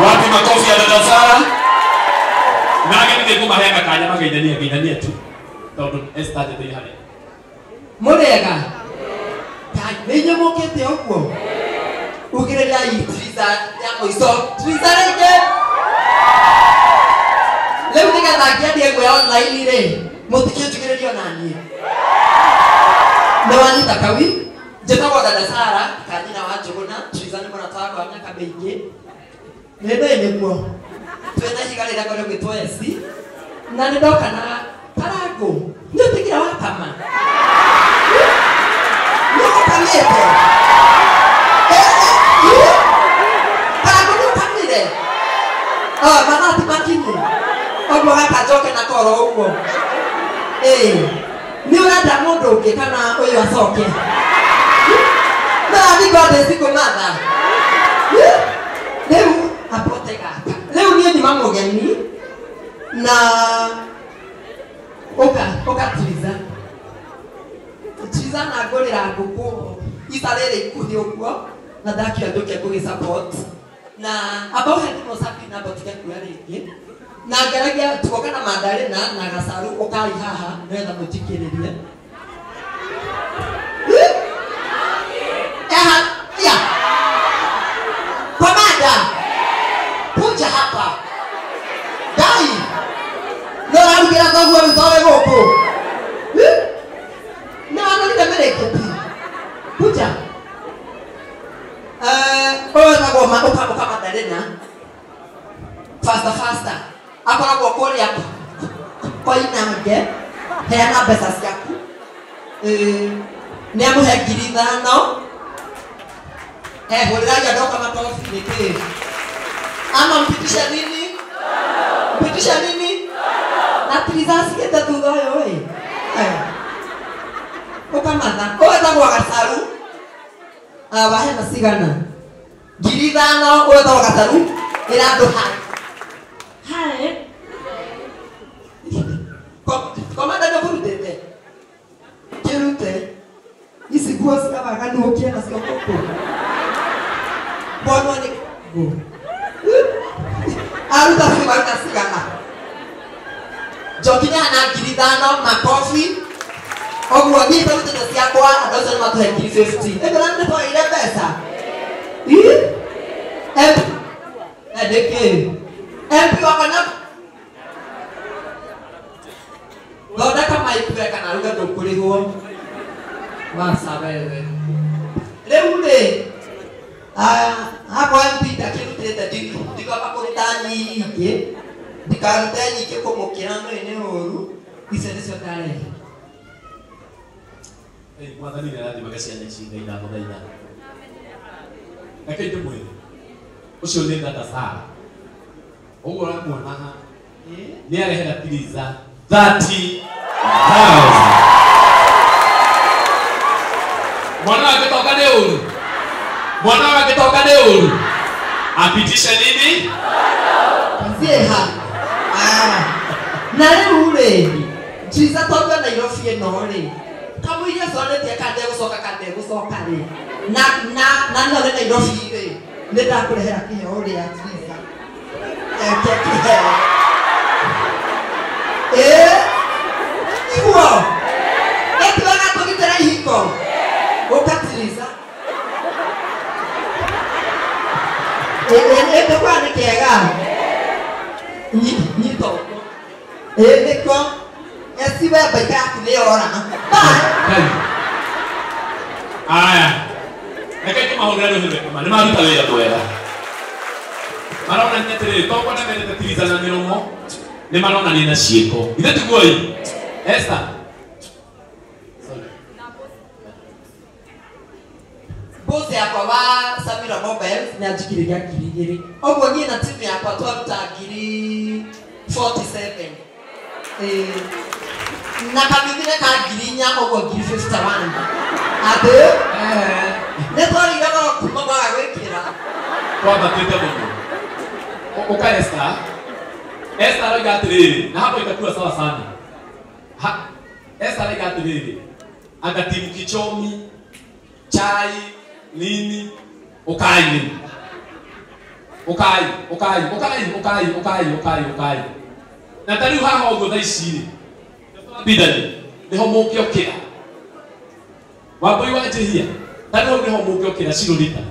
Wapi makofi ya dada Sara? Na ageni nĩ ngũmaheaga kanya mageithanie geithanie tu. Tondũ Esther njeteire harĩa. Mũrĩega? Nĩ inyuĩ mũkĩte ũguo? Ugĩrĩriai Triza ya mũico. Triza rĩngĩ. Rĩu nĩgetha ngĩendie ĩmwe online rĩ, mũtikĩnjugĩrĩrie ona niĩ. Nĩ wanyita kawi? Njĩtagwo dada Sara, ka nyina wa Njũgũna. Triza nĩ mũrata wakwa wa mĩaka mĩingĩ. Nĩ ndũĩ nĩguo. Twĩna ihiga rĩrĩa ngoragwo ngĩtwo Esi. Na nĩ ndoka na karangũ. Nĩ ũtigire wakama? Nĩ ũkamĩte? Karangũ nĩ ũkamire? Mathaa ti makinyu. Ũguo gaka njoke na koro ũguo. Nĩ ũrenda mũndũ ũngĩ kana ũyũ acoke? No athiĩ kwa single mother. Rĩu apote gaka. Rĩu niĩ nyuma mũgeni na ũka ũka Triza. Triza na ngũrĩra ngũkũ ica rĩrĩ ikuhĩ ũguo na ndakiuga njũke ngũgĩ support. Na amba ũhe thimũ Sabina amba ũtige kuoya rĩngĩ. Na ngeragia tugoka na mandarĩna na gacaru ũkai haha nĩgetha mũnjikĩrĩrie. Ya. Komanda. Kuja hapa. Dai. No arugĩra thoguo rĩu towe gũkũ. Nĩ wanonire mĩrĩngĩti. Kuja. Ũyũ wetagwo ũka ũka mandarĩna. Faster faster. Akoragwo kũrĩa Koinange. Heana mbeca ciaku. Nĩ amũhe 5,000. Hũrĩrai andũ oka makobi nĩkĩ? Ama mpitisha nini? Mpitisha nini? Na Triza aciĩte thutha ũyũ ĩ. Ũkamatha. Ũyũ wetagwo Gacaru. Wahena cigana? 5,000 ũyũ wetagwo Gacaru. Ĩra andũ hai. Hai. Komanda nĩ ũkũrutĩte? Kĩrute. Ici nguo cia waganu ũkĩe nacio gũkũ. Mbonwo nĩ ngũ. Aruta biũ aruta cigana? Njoki nĩ na 5,000 makobi. Ũguo niĩ ndarutĩte ciakwa andũ acio nĩ matũhe 50,000. Ĩndĩ na nĩ twaire mbeca. Nĩkĩ? MP wakwa na thondeka maiku we kana ruge ndũkũrĩhwo. Waca wewe. Rĩu rĩ, hakwa MP ndakĩrutĩte ndikwamba kũruta nyingĩ. Ndikarute nyingĩ kũmũkĩra no nĩ ũru. Icio nĩcio ndarehe. Mwathani nĩ arathimaga ciana ici Ngai ndamũthaitha. Reke ndĩmwĩre. Ũcio nĩ dada Sara. Ũguo ũramuona haha. Nĩ arehera Triza 30,000. Mwana wake toka nĩ ũru. Mwana wake toka nĩ ũru. Apitishe nini? Thiĩ ha. Na rĩu rĩ, Triza tondũ e Nairobi ĩno rĩ, kamũiria ũcoranĩtie kana ndegũcoka kana ndegũcoka rĩ, na na na no nĩ Nairobi rĩ, nĩ ndakũrehera kĩheo ũrĩa Triza. Eke kĩheo. Iguo. Ĩtiwega tũgitĩre ihiko. Ũka Triza. Ĩndĩkwa nĩ kĩega. Nyita ũguo. Nĩkĩo. Esi we mbaika yaku nĩ yora. Bye. Aya. Reke ndĩmahũrĩre rũhĩ rwega. Nĩ maruta wĩra mwega. Maronania atĩrĩrĩ, to kwenda mendete Triza na mĩromo, nĩ maronania na ciĩko. Ithe tiguo ĩ? Esther. Sorry. Boss yakwa wa Samira Mobiles nĩ anjikĩrĩria 2,000. Ũguo niĩ na timu yakwa twaruta 47,000. Na kamithire ka 4,000 ũguo 51,000. Atĩ? Nĩ twarĩire goro kuma kwaga gwĩkĩra. Twambatĩte mũno. Ũka Esther. Esther aroiga atĩrĩrĩ, na hapo itakuwa sawa sana. Esther aroiga atĩrĩrĩ, anga timu kichomi, chai, nini, ukai nini. Ukai ukai ukai ukai ukai ukai ukai. Na ta riu haha ũguo thaa ici rĩ bithani niho mũngĩokĩra. Wambui wa njĩhia ta rĩu niho mũngĩokĩra cirũrita.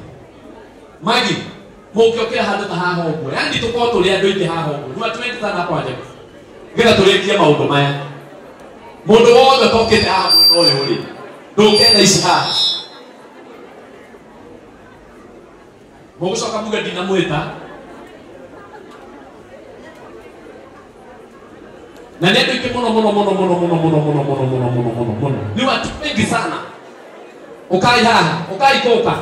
Magi mũngĩokĩra handũ ta haha ũguo. Yaani tũkorwo tũrĩ andũ aingĩ haha ũguo. Nĩ watu wengi sana hapa waje. Nĩgetha tũrĩkie maũndũ maya. Mũndũ wothe ũtokĩte haha mwena ũyũ rĩ ndũke thaa ici haha. Mũgũcoka muge ndinamwĩta. Na nĩ andũ aingĩ mũno mũno mũno mũno mũno mũno mũno mũno mũno mũno mũno mũno. Ni watu wengi sana. Ukai haha, ukai kũka.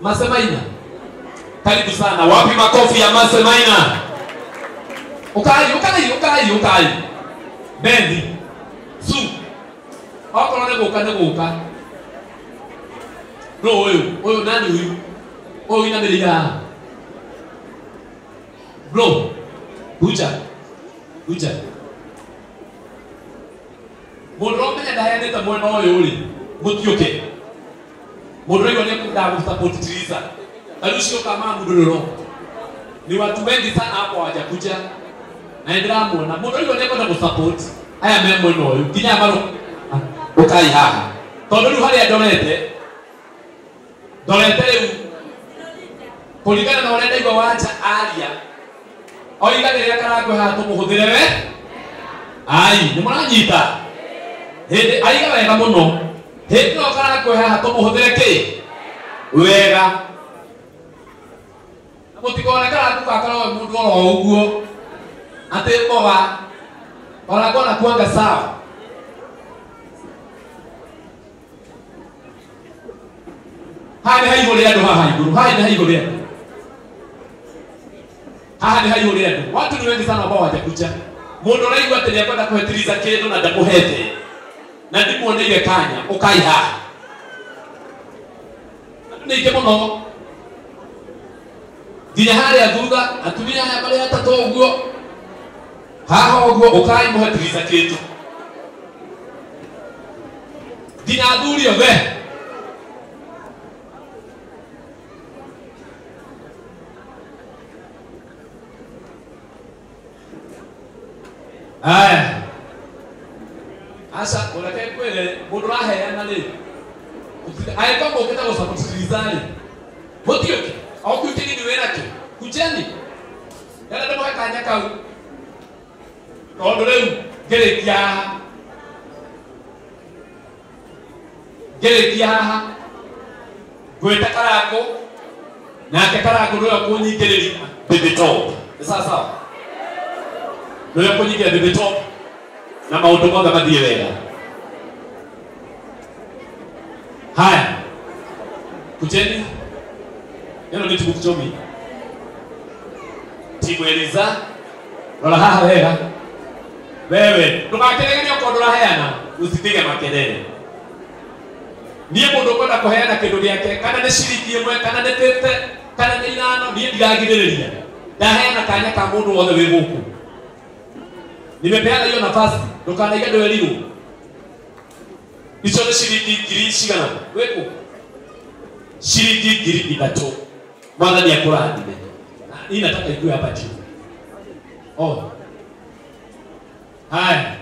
Masemaina. Karibu sana. Wapi makofi ya Masemaina? Ukai, ukai, ukai, ukai. Bendi. Su. Okorwo nĩ gũka nĩ gũka. No ũyũ, ũyũ nani huyu? Ũyũ inamĩrĩire haha. Bro, kuja. Kuja. Mũndũ ũramenya ndaheanĩte mwena ũyũ rĩ, mũtiũke. Mũndũ ũraigua nĩ ekwendaga gũsupport Teresa. Ta rĩu ũcio ũka mama mũndũ ũrĩa ũroka. Ni watu wengi sana hapo hawajakuja. Na ndĩramuona. Mũndũ ũraigua nĩ ekwenda gũsupport aya me mwena ũyũ nginya aya ũkai haha. Tondũ rĩu harĩa ndorete ndorete rĩu kũringana na ũrĩa ndaigua wanja aria oiga rĩrĩa karangwe haha tũmũhũthĩre we ai nĩ mũranyita hĩndĩ aiga wega mũno hĩndĩ ĩyo karangwe haha tũmũhũthĩre kĩ wega na mũtikone karangu gakorwo mũndũ oro ũguo atĩ mboga karangwe anakuanga sawa. Haha nĩ haihũrĩ andũ haha igũrũ, haha nĩ haihũrĩ andũ. Haha nĩ haihũrĩ andũ. Watu ni wengi sana ambao hawajakuja. Mũndũ ũraigua atĩ nĩekwenda kũhe Teresa kĩndũ na ndamũhete na ndimuoneire kanya, ũkai haha. Andũ nĩ aingĩ mũno. Nginya harĩa thutha atumia aya marĩ atatũ ũguo haha ũguo ũkai mũhe Teresa kĩndũ. Nginya athuri othe. Aya. Aca ũreke ngwĩre mũndũ ũraheana rĩ angĩkorwo mũkĩte gũsupport Teresa rĩ mũtiũke o kĩu kĩnini wĩnakĩo kujeni ndĩrenda ndĩmũhe kanya kau tondũ rĩu ngĩrĩkia haha ngĩrĩkia haha ngwĩta Karangũ nake Karangũ nĩwe ũkũnyingĩrĩria Baby Top. Nĩ sawa sawa? Nĩwe ũkũnyingĩrĩria Baby Top na maũndũ mothe mathiĩ wega. Haya, kujeni. Ĩno nĩ timu Kichomi, timu Eliza. Rora haha wega. Wewe ndũgakeregere okorwo ndũraheana, usipige makelele. Niĩ mũndũ ũkwenda kũheana kĩndũ gĩake kana nĩ ciringi ĩmwe kana nĩ 50 kana nĩ 5 niĩ ndiragirĩrĩria. Ndaheana kanya ka mũndũ wothe wĩ gũkũ. Nimepeana hiyo nafasi, ndũkanaige ndwerirwo. Icio nĩ ciringi ngiri cigana? Wĩkũ? Ciringi 3,000. Mwathani akũrathime. Hii nataka ikue hapa juu. Oh. Haya.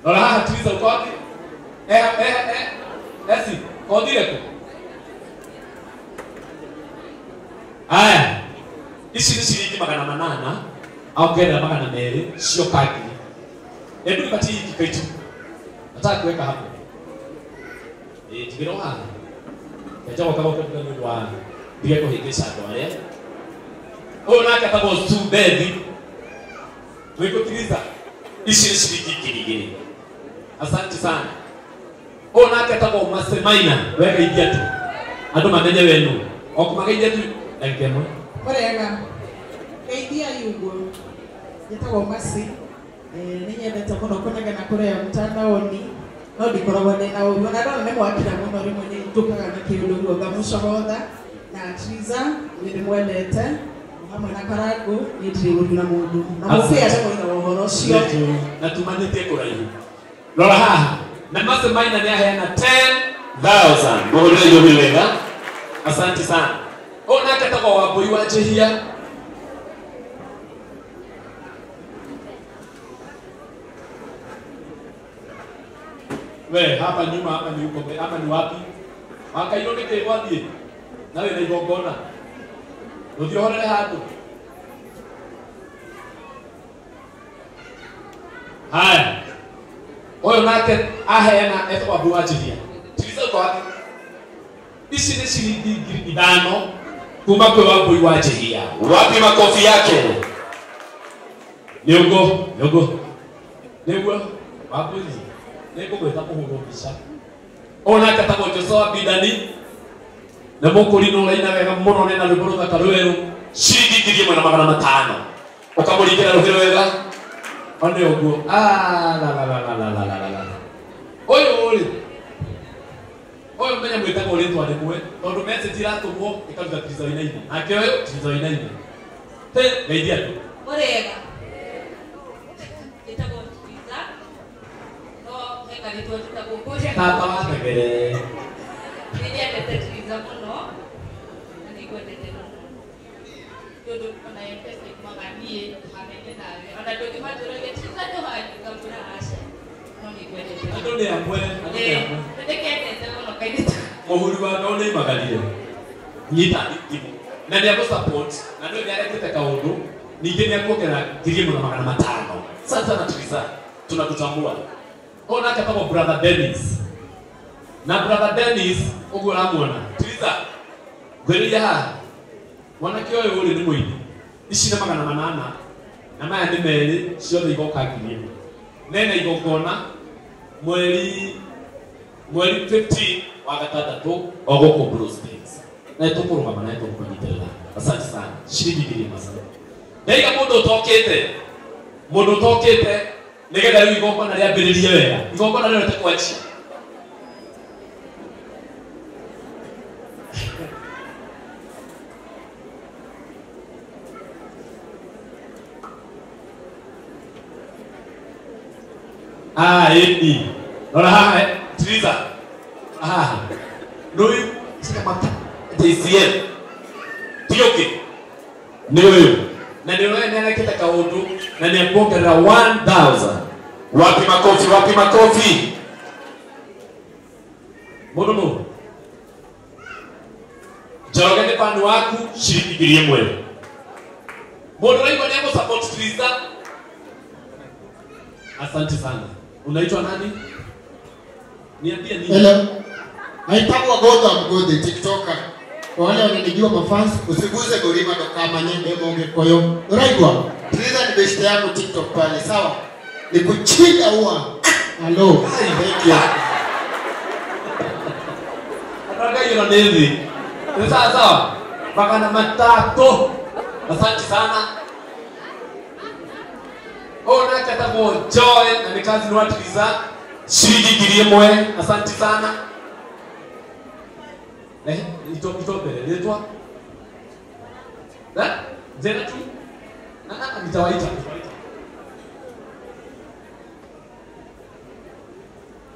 Rora haha Teresa uko wapi? Esi, kodire ko. Haya. Ici nĩ ciringi 800 aongerera 200 cioka ngiri. Hebu nipatie hiki kitu. Nataka kuweka hapo. Njigĩrwo haha. Njoka kama kwa nĩ wa ndige kũhĩngĩca andũ arĩa. Ũyũ nake etagwo Subethi. Wĩkũ Teresa? Ici nĩ ciringi 2,000. Asante sana. Ũyũ nake etagwo Masemaina. Wegeithia tu. Andũ mamenye we nũ. O kũmageithia tu ndagĩka ĩmwe. Wega. Geithia ũguo. Njĩtagwo Masi. Nĩ nyendete mũno kũnegena kũrĩa mtandaoni no ndikoragwo ndĩna ũru ona ndona nĩ mwakira mũno rĩmwe nĩ njũkaga na kĩũndũ ũguo ngamũcogotha na Teresa nĩ ndĩmwendete hamwe na Karangũ nĩ ndirĩ ũru na mũndũ na mũbĩa nĩ mũina wa ũhoro ũcio na tumanĩtie kũraihu. Rora haha. Na Mercy Maina nĩ aheana 10,000. Mũhũrĩre iũhĩ wega. Asante sana. Ũyũ nake etagwo Wambũi wa Njĩhia. We hapa nyuma hapa ni huko ama ni wapi? Wakairwo nĩ kĩ gwathiĩ? Na wĩna igongona. Rũthiĩ ũhorere handũ. Haya. Ũyũ nake aheana etagwo Wambũi wa Njĩhia. Tiriza uko wapi? Ici nĩ ciringi 5,000 kuma kwĩ Wambũi wa Njĩhia. Wapi makofi yake? Nĩ ũguo, nĩ ũguo. Nĩguo Wambũi nĩngũgwĩta kũhũrwo mbica. Ũyũ nake etagwo Joshua Bidani. Na mũkũri nĩ ũraina wega mũno nĩ na rwĩmbo rũthaka rwerũ. Ciringi 1,500. Ũkamũringĩra rũhĩ rwega. O nĩ ũguo. Ah, la la la la la la la la. Ũyũ rĩ, ũyũ menya mwĩtagwo rĩtwa rĩmwe tondũ message iratũmwo ĩkaruta Tiriza Wainaina. Nake ũyũ Tiriza Wainaina. He, geithia andũ. Mũrĩega. Njĩtagwo Tiriza. No hena rĩtwa njĩtagwo kũrĩa. Tata wa Thegere. Nĩnyendete Tiriza mũno na nĩngwendete mũno. Tondũ ona M-Pesa ikumaga niĩ hanaine nawe. Ona ndũngĩmanjũragia Tiriza ndũhana ngamwĩra aca. No nĩngwendete. Andũ nĩ amwe, andũ nĩ amwe. Nĩndĩkendete mũno kairĩtu. Mũhuri wa ngao nĩaimagarire. Nyita thimũ. Na nĩ agũ-support, na nĩwe nĩarekĩte kaũndũ, ningĩ nĩakuongerera 1,500. Asante sana Tiriza, tunakutambua. Ũyũ nake etagwo Brother Dennis. Na Brother Dennis ũguo ũramuona. Tiriza, ngwĩrĩria haha. Mwanake ũyũ rĩ nĩ mũini. Ici nĩ 800 na maya nĩ merĩ, ciothe igoka 1,000. Nena igongona mweri 15 wa gatandatũ o gũkũ Blue Springs. Na nĩtũkũrũgama na nĩtũkũnyitĩrĩra. Asante sana. Ciringi 1,000. Ndaiga mũndũ ũtokĩte. Mũndũ ũtokĩte nĩgetha rĩu igongona rĩambĩrĩrie wega. Igongona rĩo rĩtekwanjia. Ah, ĩni. Rora haha, Tiriza. Haha. Nũĩ cikamata JCM. Ti ũngĩ. Nĩ ũyũ. Na nĩ ũroĩ nĩarekĩte kaũndũ na nĩekuongerera 1,000. Wapi makofi, wapi makofi? Mũndũ nũ? Njoroge nĩ bani waku ciringi 1,000. Mũndũ ũraigua nĩegũ-support Tiriza. Asante sana. Unaitwa nani? Niambie nini? Hello. Naitwa Godha Mgodi, TikToker. Kwa wale wananijua mafans, usiguze Gorima kama nyende monge koyo. Unaigua? Tiriza ni best yangu TikTok pale, sawa? Nikuchinja huwa. Hello. Thank you. Nataka hiyo nini? Ni sawa sawa. 300. Asante sana. Ũyũ nake etagwo Joy na nĩ cousin wa Tiriza. Ciringi 1,000. Asante sana. Ito mbere rĩtwa. Eh? Njĩra tu. Nitawaita.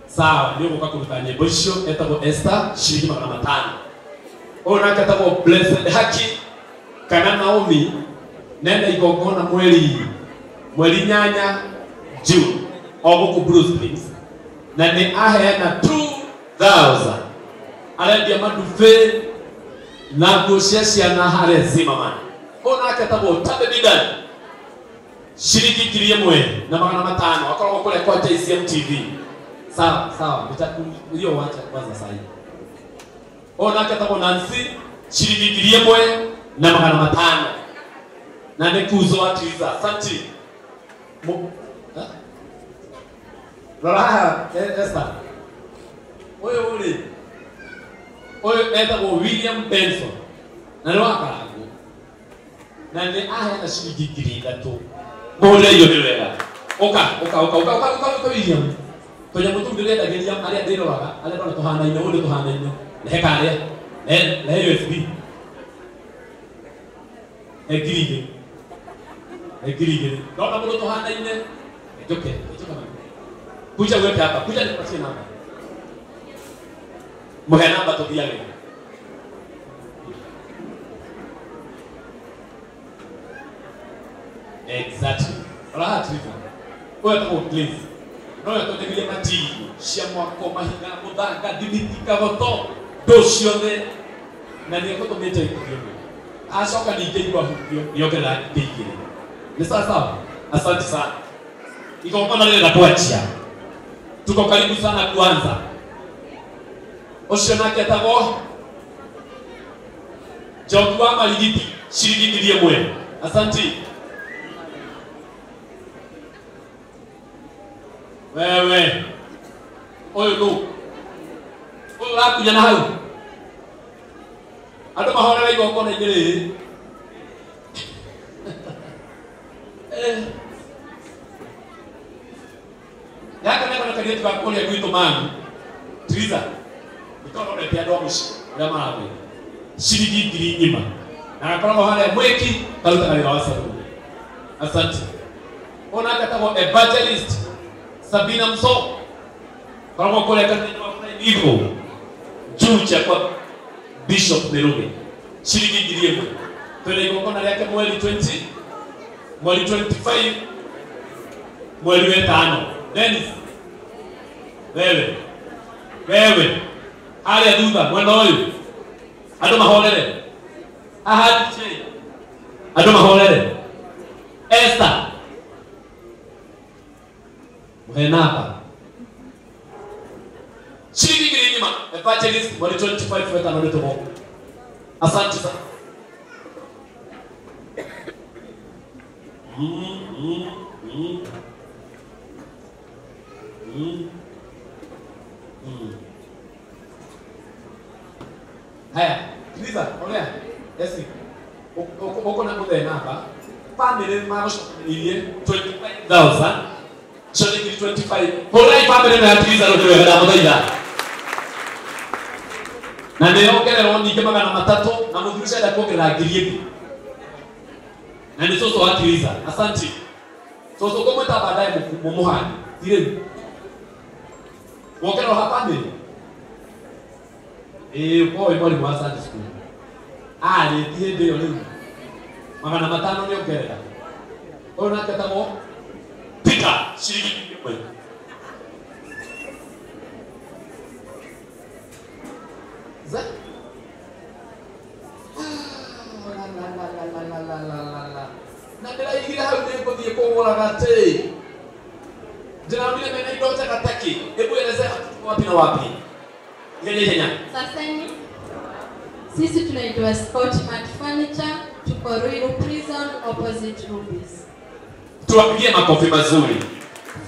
Sawa, nĩ ũgũka kũruta nyĩmbo icio etagwo Esther ciringi 500. Ũyũ nake etagwo Blessed Haki kana Naomi nenda igongona mweri 8 June o gũkũ Blue Springs na nĩ aheana 2,000. Arendia maduve na nguo cia ciana harĩa Zimmerman. Ũyũ nake etagwo Tabe Bidan ciringi 1,500 akoragwo kũrĩa kwa JCM TV. Sawa sawa, hiyo wacha kwanza sahi. Ũyũ nake etagwo Nancy ciringi 1,500 na nĩ kuzo wa Tiriza. Asante. Rora haha Esther. Ũyũ rĩ, ũyũ etagwo William Benson na nĩ wa Karangũ na nĩ aheana ciringi 3,000. Mũhũrĩre iũhĩ wega. Ũka ũka ũka ũka ũka ũka William. Tũnyamũ tũu ndĩrendagĩria arĩa ndĩroraga arĩa ndona tũhanaine, ũyũ nĩ tũhanaine. Rehe karĩa. Rehe USB. He 2,000. He 2,000. Ndona mũndũ tũhanaine. Njoke, njoke. Kuja uweke hapa. Kuja nikupatie namba. Mhe namba tuthiage. Exactly. Ora Triza. Oya tako please. No ya totegeria matigo cia mwako mahiga muthanga thimiti kagoto ndũ ciothe na nĩ egũtũmĩte ikundi ĩmwe acoka ningĩ igua hutio nĩongerera ingĩ igĩrĩ. Nĩ sawa sawa? Asante sana. Igongona rĩrĩ kwanjia. Tuko karibu sana kuanza. Ũcio nake etagwo Njogu wa Marigiti ciringi 1,000. Asante. Wewe ũyũ nũ? Ũyũ ũrakunya na hau? Andũ mahorera igongona-inĩ rĩrĩ. Gaka nako nĩ kairĩtu ga kũrĩa gwitũ Mang'u. Triza. Nĩtondorete andũ a mũciĩ ũrĩa maramwĩra. Ciringi 4,000. Na gakoragwo harĩa mwĩki karutaga wĩra wa saluni. Asante. Ũyũ nake etagwo Evangelist Sabina Mso. Koragwo kũrĩa kanitha-inĩ wa Prime Eagle. Juja kwa Bishop Nairobi. Ciringi 1,000. Twĩna igongona rĩake mweri 20, mweri 25, mweri wa 5. Dennis. Wewe. Wewe. Harĩa thutha mwena ũyũ. Andũ mahorere. Haha DJ. Andũ mahorere. Esther. Mũhe namba. Ciringi 1,000. Evangelist mweri 25 wa 5 nĩ tũgoka. Asante sana. Haya, Triza, ongea. Esi. Uko na muthe namba. Family magũcokanĩrĩirie 25,000. Ciringi 25. Hũrai family ĩno ya Triza rũhĩ wega ndamũthaitha. Na nĩ yongererwo ningĩ 300 na mũthuri ũcio enda kuongerera 1,000. Na nĩ cũcũ wa Triza. Asante. Cũcũ ngũmwĩta baadaye mũmũhani. Ti rĩu. Wongererwo ha family. Ĩĩ ũkorwo wĩ mwarimũ wa Sunday school. Arĩ ti hĩndĩ ĩyo rĩu. 500 nĩ ongerera. Ũyũ nake etagwo Peter ciringi 1,000. Za. La la la la la la la la. Na ndĩraigire hau nĩ ngũthiĩ kũgũra gatĩ. Ndĩraonire mena indo njega taki. Hebu elezea tuko wapi na wapi. Ihenya ihenya. Saseni. Sisi tunaitwa Scott Mart Furniture, tuko Ruiru Prison opposite Rubis. Tuwapigie makofi mazuri.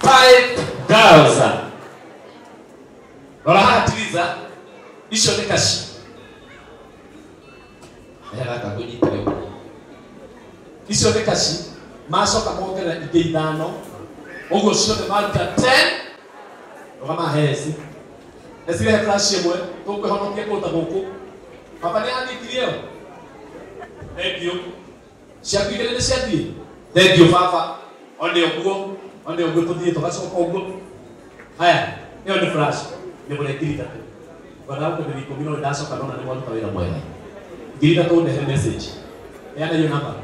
5,000. Rora haha Triza. Icio nĩ kaci. Gaka ngũnyitire ũguo. Icio nĩ kaci macoka mongerera ingĩ 5. Ũguo ciothe maruta 10. Rũgama heci. Ecirehe flash ĩmwe tũkwĩhonokia kũruta gũkũ. Baba nĩ anyitirie ĩyo. Thank you. Ciaku igĩrĩ nĩ ciathiĩ. Thank you baba. One ũguo, one ũguo tũthiĩ tũgacoka ũguo. Haya, ĩyo nĩ flash. Nĩ gũre 3,000. Ngwendaga gũkwenderia 10 no ndacoka ndona nĩ waruta wĩra mwega. 3,000 ndehe message. Heana hiyo namba.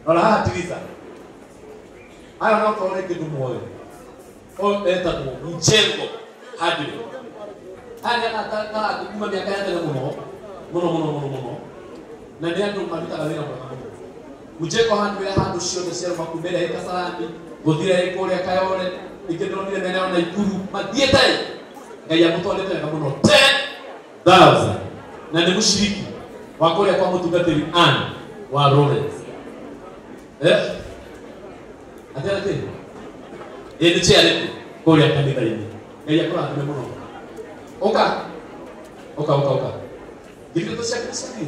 Rora haha Triza. Haya no tore kĩndũ muoyo. Ũyũ etagwo Mchengo Hardware. Haya nĩ arata kuma mĩaka ya tene mũno. Mũno mũno mũno mũno. Na nĩ andũ marutaga wĩra mwega mũno. Mchengo Hardware handũ ciothe cia Rũma ĩrĩa ĩ Kasarani, gũthire ĩ kũrĩa Kayole, ingĩ ndĩronire mena ya Naikuru, mathiĩte. Ngai amũtwarĩte wega mũno. 10,000. Na nĩ mũciriki wa kũrĩa kwa mũtungatĩri Ann wa Lawrence. Atĩ atĩ? Ĩ nĩ chair kũrĩa kanitha-inĩ. Ngai akũrathime mũno. Ũka. Ũka ũka ũka. 3,000 ciaku nĩ ciathiĩ.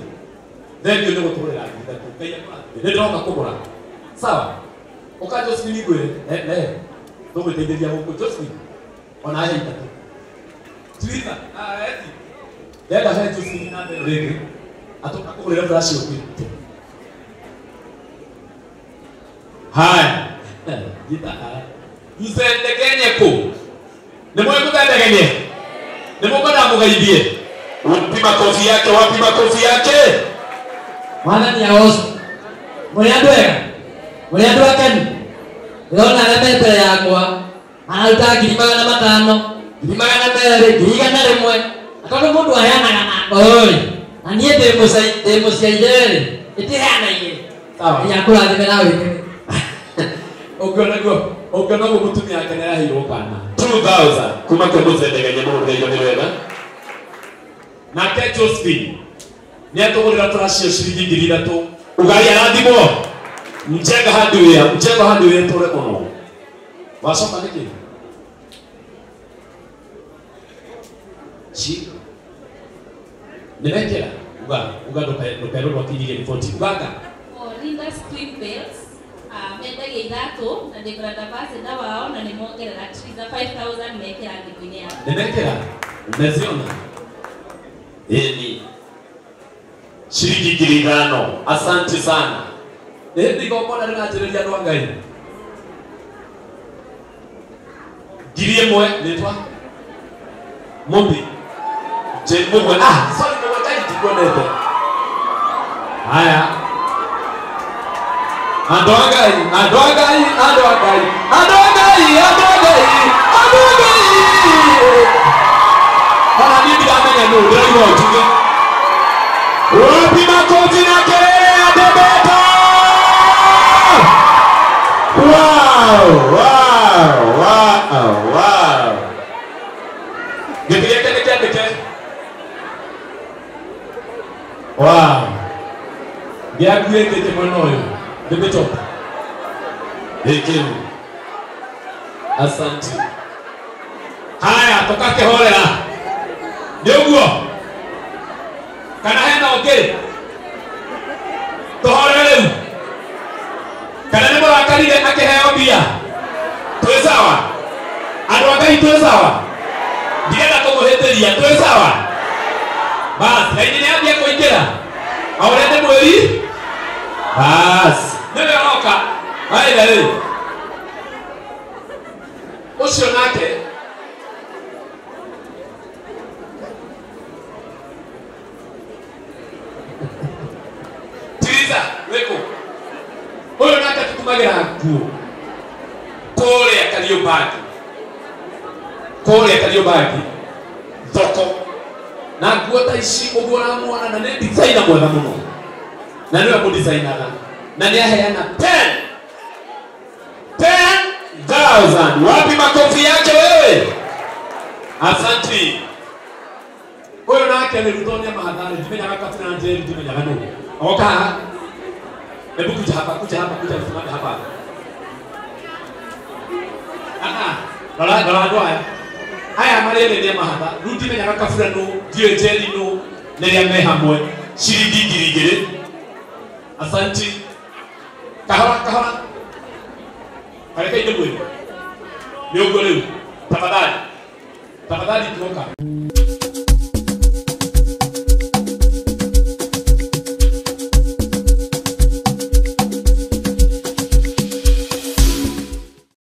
Thengiũ nĩ gũtũgũrĩra 3,000. Ngai akũrathime. Nĩ ndĩroka kũgũra. Sawa? Ũka Josephine ngwĩre. Ne. Tũgwĩteithĩria gũkũ Josephine. Ona he 3. Triza, eti. Ndenda he Josephine na mbere rĩngĩ. Atũka kũgũrĩra flash ũkĩte. Haya. Gita haya. Msendegenye ku. Ni mwe muthendegenye. Ni mukwenda mugeithie. Wapi makofi yake? Wapi makofi yake? Mwathani agoco. Mũrĩ andũ ega? Mũrĩ andũ akenu? Ndĩrona arĩa me mbere yakwa araruta 500,000, 200,000, 100,000. Na tondũ mũndũ aheanaga na ngoro-rĩ, na niĩ ndĩ mũciaire-rĩ, ĩtiheana igĩrĩ. Sawa. Nginya akũrathime na wĩke. Ũngĩona guo, ũngĩona guo mũtumia wake nĩaraheirwo kana. 2000 kuma kwĩ mũthendegenye mũrũmĩrĩirwo nĩ wega. Nake Josephine nĩatũgũrĩra tũracio ciringi 3,000. Ugai arathimwo. Mjenga hardware, mjenga hardware tũre mũno. Wacoka nĩkĩ? Chi. Nĩmekĩra? Uga, uga ndũkerwo ndwakinyirie riboti. Uganga. Linda Twin Bells mendagia ithatũ na ndĩ brand ambassador wao na nĩmongerera Triza 5000 mekĩra thimũ-inĩ yakwa. Nĩmekĩra? Umeziona? Ĩni. Shilingi 5,000. Asante sana. Nĩ hĩndĩ igongona rĩranjĩrĩria andũ a Ngai. 1,000 nĩtwa Mumbi. Je, Mumbi. Ah, sorry, Mumbi Ngai ndikuonete. Haya. Andũ a Ngai, andũ a Ngai, andũ a Ngai, andũ a Ngai, andũ a Ngai, andũ a Ngai. Ona niĩ ndiramenya nũ, ndĩraigua njuge. Wapi makofi na kelele ya Debeta? Wow, wow, wow, wow. Gĩtĩ gĩake nĩ kĩandĩke. Wow. Gĩaku gĩkĩ mwena ũyũ. Debeta. Gĩkĩ. Asante. Haya, tũgakĩhorera. Nĩ ũguo? Kana hena ũngĩ? Tũhorere rĩu. Kana nĩ mũrakarire akĩheo mbia? Twĩ sawa? Andũ a Ngai twĩ sawa? Ndirenda kũmũhĩtĩria, twĩ sawa? Bas, raini nĩ ambia kũingĩra. O ũrĩa ndĩ mwĩri? Bas, nĩwe ũroka. Waĩra rĩu. Ũcio nake Tiriza, wĩkũ? Ũyũ nake tũtũmagĩra nguo kũrĩa Kariũmbangi. Kũrĩa Kariũmbangi thoko. Na nguo ta ici ũguo ũramuona na nĩ designer mwega mũno. Na nĩwe mũdesignaga. Na nĩ aheana 10,000. Wapi makofi yake wewe? Asante. Ũyũ nake nĩ Ruto nĩ mahatharĩ, ndimenyaga Kabira Njeri, ndimenyaga nũ. Oka haha. Hebu kuja hapa, kuja hapa, kuja usimame hapa. Ah, rora rora andũ aya. Aya marĩ erĩ nĩ mahatha. Rĩu ndimenyaga Kabira nũ, ndiũĩ Njeri nũ, rĩrĩa me hamwe. Ciringi 2,000. Asante. Kahora, kahora. Kareke inde mwĩrĩ. Nĩ ũguo rĩu. Tafadhali. Tafadhali tuoka.